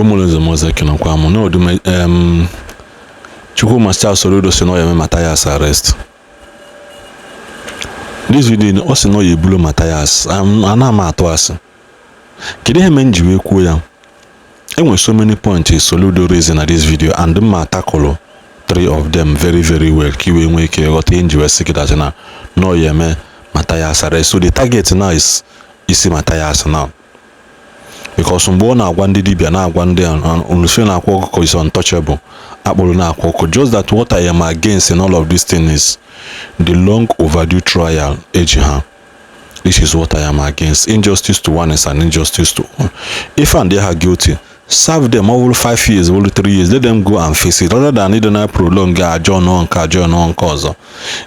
Mụrụ nze m ọzọ, ekenekwa m n'ọdụ em. Chukwuma Charles Soludo si na ọ ya eme Mathias arrest. This video, ọ sị na ọ ya ebulu Mathias. Ana m atụ asị. Kedu ihe mere m ji wee kwuo ya? Enwere so many points Soludo raise na this video, and mma tackle three of them very very well ka i wee nwee ike ghọta ihe m ji wee sị gị that na ọ ya eme Mathias arrest. So the target now is isi Mathias now, because mgbe ọ na-agwa ndị dibịa, na-agwa ndị olufe na-akwa ọkụkọ is untouchable, akpụrụ na-akwa ọkụ. Just that what I am against in all of these things is the long overdue trial eji ha. This is what I am against. Injustice to one is an injustice to all. If and they are guilty, serve them. Ọ bụrụ 5 years, ọ bụrụ 3 years, let them go and face it, rather than ịdị na prolong, ajọ nọ nke, ajọ nọ nke ọzọ.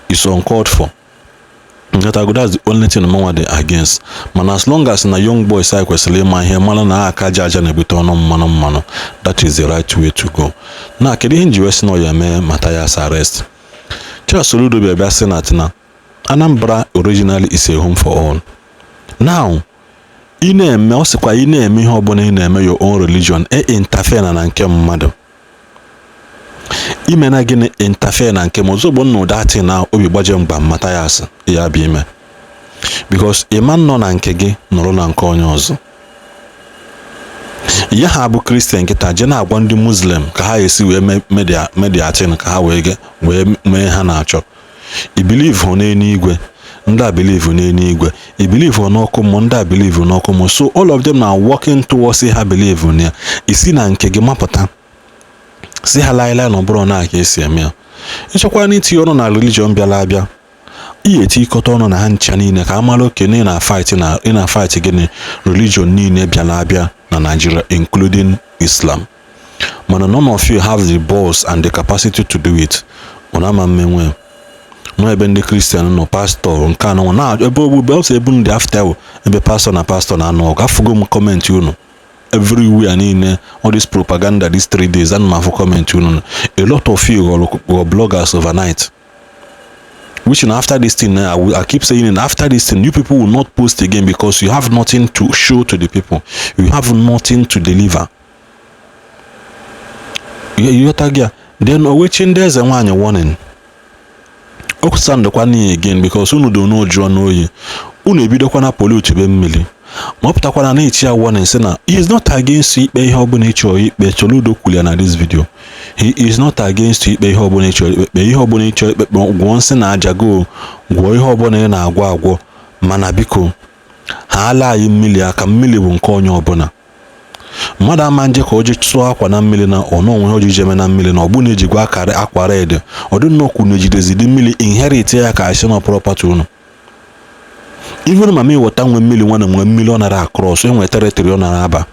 It's uncalled for. Nghọtago? That's the only thing mụnwa dị against. Mana as long as na young boys anyị kwesịrị ịma ihe, mara na aka aja aja na-ebute ọnụ mmanụ mmanụ, that is the right way to go. Na kedu ihe nji wee sị na ọ ya eme Mathias arrest? Charles Soludo bịa bịa sị na tina Anambra originally is a home for all. Now ị na-eme, ọ sịkwa ị na-eme ihe ọbụla ị na-eme, your own religion, e interfere na nke mmadụ. Ime na gịnị? Interfere na nke m. Ozugbo nna ụdatị na obi gbaje mgba Mathias ya bụ ime, because ịma nọ na nke gị nọrọ na nke onye ọzọ. Ya ha bụ Christian kịta je na-agwa ndị Muslim ka ha esi wee mediatin, ka ha wee wee mee ha na-achọ. I believe n'eluigwe, ndị a believe n'eluigwe. I believe n'ọkụ mmụọ, ndị a believe n'ọkụ mmụọ. So all of them are working towards ha believe na ya. Isi na nke gị mapụta si ha laịlaị na ọ bụrụ na ka esi eme ya. Ịchọkwa na itinye ọnụ na religion bịara abịa, ihe etikọta ọnụ na ha ncha niile ka a mara oke na ị na-fight, na ị na-fight gịnị? Religion niile bịara abịa na Nigeria, including Islam. Mana none of you have the balls and the capacity to do it. Unu ama mmenwe nọ ebe ndị Christian nọ, pastọ nke anọ na ebe ogbugbe ọsọ ebu ndị after ebe pastọ na pastọ na-anọ ọgụ. Afụgo m comment unu everywhere niile, all this propaganda these 3 days. Ana m afụ comment unu. A lot of you ghọrọ bloggers overnight, which na after this thing, I keep saying it, after this thing you people will not post again, because you have nothing to show to the people. You have nothing to deliver. You ghọta gị? Then o wechi ndị eze nwaanyị warning. O kwusandịkwa n'ihi again, because unu do n'ụjụọ n'oyi, unu ebidokwa na pollute be mmiri. Ma ọ pụtakwana na echi ya warning, sị na he is not against ikpe ihe ọbụla ị chọrọ ikpe. Soludo kwuru ya na this video. He is not against ikpe ihe ọbụla ị chọrọ ikpe, ihe ọbụla ị chọrọ ikpe, gwụọ nsị na aja go, gwụọ ihe ọbụla ị na-agwọ agwọ. Mana biko, ha ala anyị mmiri aka. Mmiri bụ nke onye ọbụla. Mmadụ ama nje ka o je tụọ akwa na mmiri na ọ na onwe ojije eme na mmiri na ọbụ na-ejikwa akara akwa red. Ọ dị nnọọ kwuru na ejidezidi mmiri inherit ya ka asị na property unu. Even mami water nwe mmiri, nwa na nwe mmiri, ọ nara across enwe territory ọ nara aba.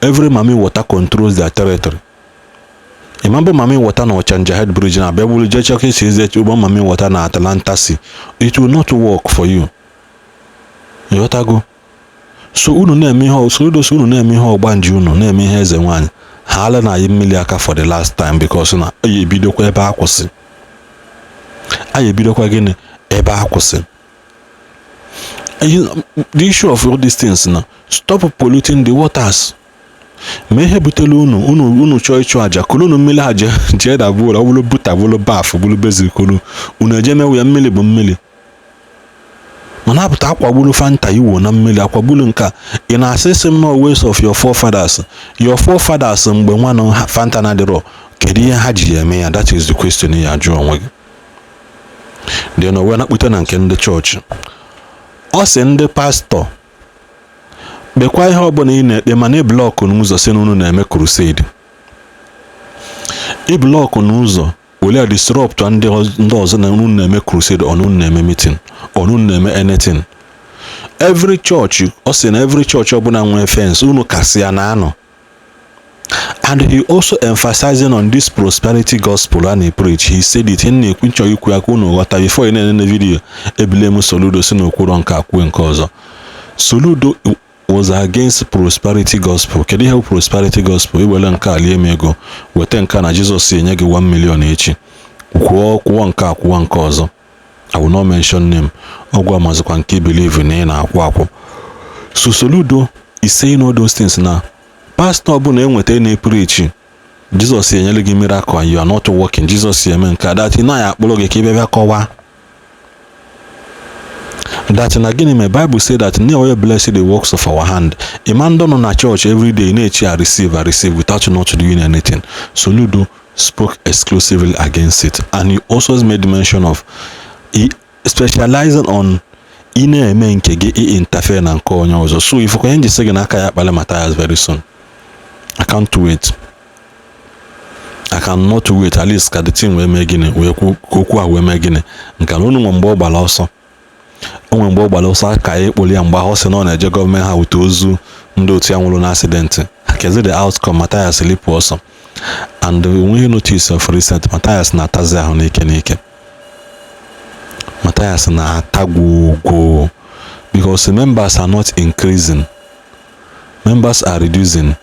Every mami water controls their territory. Ịma mami water na Ọchanja head bridge na abịa bụrụ jee chọka esi eze ụgbọ mami water na Atlanta Sea, it will not work for you. Ịghọtago? So unu na-eme ihe Soludo, so unu na-eme ihe ọgbanje, unu na-eme ihe eze nwaanyị, ha ala na anyị mmiri aka for the last time, because na anyị ebidokwa ebe a kwụsị. Anyị ebidokwa gịnị? Ebe a kwụsị. The issue of all these things na stop polluting the waters. Ma ihe butere unu, unu chọọ ịchụ àjà, kuru unu mmiri ha jee jee dabụrụ. Ọ bụrụ buta, bụrụ bath, bụrụ bezil, kuru unu eje mewe ya. Mmiri bụ mmiri. Mana apụta akwagburu Fanta iwo na mmiri, akwagburu nke a. Ị na-asị sị m no ways of your forefathers, your forefathers. Mgbe nwanụ Fanta na-adịrọ, kedu ihe ha ji eme ya? That is the question ya ajụ onwe gị. Then o wee nakpute na nke ndị chọọchị. Ọ sị ndị pastọ, kpekwa ihe ọbụla ị na-ekpe, mana ị block n'ụzọ si na unu na-eme crusade. Ị block n'ụzọ were disrupt ndị ọzọ na unu na-eme crusade, ọ unu na-eme meeting, ọ unu na-eme anything. Every church, ọ sị na every church ọbụla nwee fence, unu kasị ya na anọ. And he also emphasizing on this prosperity gospel a na-preach. He said it. Na-ekwu nchọ ikwu ya ka unu ghọta before ị na-enene video. Ebile m Soludo si n'okwuro nke akwue nke ọzọ. Soludo was against prosperity gospel. Kedu ihe bụ prosperity gospel? Iwere nke a lie m ego, weta nke a na Jizọs enye gị 1 million echi, kwụọ kwụọ nke a, kwụọ nke ọzọ. I will not mention name. Ọgwụ amazikwa nke believe na ị na-akwụ akwụ. So Soludo is saying all those things na Pastọ ọbụla enweta na-epreach Jizọs enyere gị miracle and you are not working, Jizọs eme nke a, that na ya akpọrọ gị ka ị bịa bịa kọwaa that na gịnị mere. Bible say that na onye bless the works of our hand. Ịma ndị nọ na church every day na-echi a receive, a receive without not doing anything. Soludo spoke exclusively against it, and he also made mention of he specializing on ị na-eme nke gị, ị interfere na nke onye ọzọ. So ifụkwa ihe njisi gị n'aka ya akpali Matthias very soon. I can't wait, I cannot wait. At least ka the thing wee mee gịnị, wee kwu ka okwu a wee mee gịnị. Nke na unu nwe mgbe ọ gbara ọsọ, o nwere mgbe ọ gbara ọsọ ka ya ekpoli ya, mgbe ahụ ọ sị na ọ na-eje gọọmenti ha wute ozu ndị otu ya nwụrụ na accident. Kezi the outcome? Matthias lipụ ọsọ. And onweghị notice of recent, Matthias na-atazi ahụ n'ike n'ike. Matthias na-ata gwogwo because members are not increasing, members are reducing.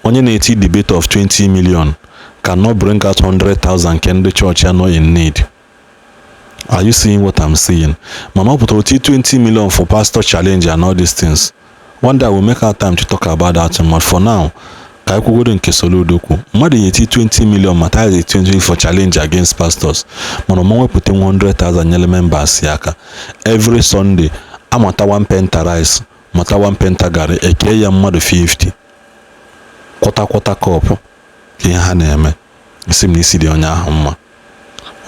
Onye na-eti debate of 20 million cannot bring out 100,000 nke ndị chọọchị ya nọ in need. Are you seeing what I'm seeing? Mana ọ pụtara oti 20 million for pastor challenge and all these things. One day I will make out time to talk about that, but for now, ka anyị kwugodo nke Soludo kwu. Mmadụ ya-eti 20 million, Matthias 20 for challenge against pastors, mana ọma wepụta 100,000 nyere members ya aka. Every Sunday amata 1 penta rice, mata 1 penta garri, eke ya mmadụ 50, kwọta kwọta cup ka ihe ha na-eme. Isi m na isi dị onye ahụ mma,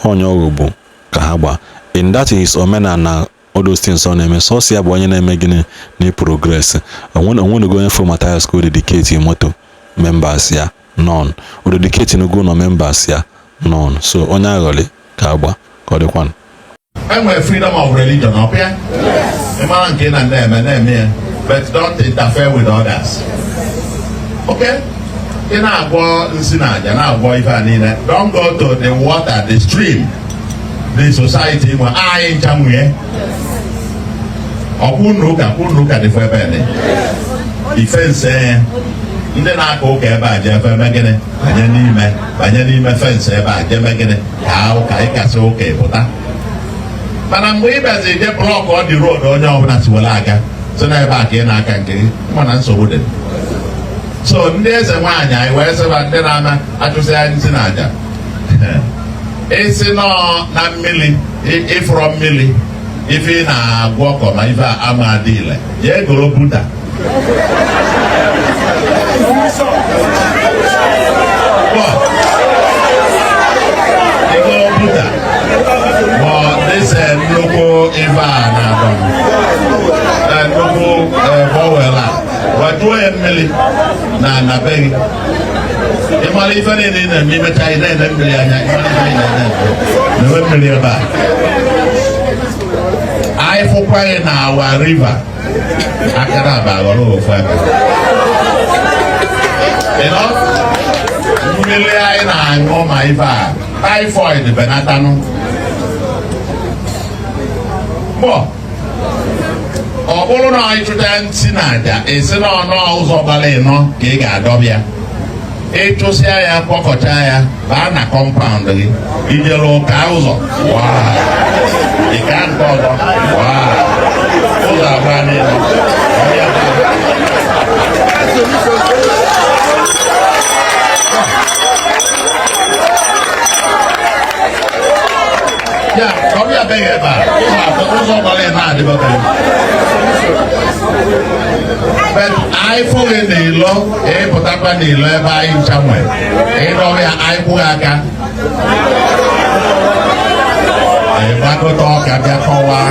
onye ọghọgbu ka ha gbaa. In that is omenala, all those things ọ na-eme, sọsọ ya bụ onye na-eme gịnị na progress. Onwenugo onye fụ Matthias ka o dedicate moto members ya? None. O dedicate nugo nọ members ya? None. So onye aghọrị ka agba ka ọ dịkwanụ. Enwere freedom of religion, ọ bịa ị mara nke ị na na-eme, na-eme ya, but don't interfere with others, okay? Ị na-agwọ nsị na aja, na-agwọ ife a niile, don't go to the water, the stream, the society nwe anyị ncha nwunye. Ọkwụ ụnụ ụka, kwụ ụnụ ụka dịfọ ebe dị ife nse ya. Ndị na-aka ụka ebe a jee eme gịnị? Banye n'ime, banye n'ime fence ebe a, jee mee gịnị? Ka ụka ịkasị ụka ịpụta. Mana mgbe ị bịazi je block ọ dị road, onye ọbụla si were aga si n'ebe a ka ị na-aka nke gị, mana nsogbu dị. So ndị eze nwaanyị anyị wee sịba ndị na-ama achụsị anyị nsị na aja, isi nọ na mmiri, ịfụrọ mmiri, ife ị na-agwọ ọkọ ma ife ama adị ile, jee goro buta. Igoro buta ma dịse nnukwu ife a na-adọ nnukwu bowl a, gbajuo ya mmiri na be gị. Ị mara ife niile ị na-eme, imecha, ị na-ene mmiri anya, ị mara ife ị na-ene, na-enwe mmiri ebe a. Anyị fụkwa gị na awa river aka na aba aghọrọ ofu ebe. Mmiri anyị na-aṅụ ma ife a, typhoid benatanụ. Mbọ ọ bụrụ na anyị chụta nsị na aja, esi n'ọnụ ụzọ gbara ịnọ ka ị ga-adọbịa. Ịchụsịa ya, kpọkọcha ya, baa na compound gị, ijere ụka ụzọ waa, ịka nke ọzọ waa, ụzọ agba niile. Ya ka ọ bịa beghị ebe a, ụzọ atọ, ụzọ gbara ịnọ adịbọta. But anyị fụghị n'ilo, ịpụtakwa n'ilo ebe anyị ncha nwe ịdọrọ ya, anyị kwụghị aka, ịgbakọta ọka bịa kọwaa.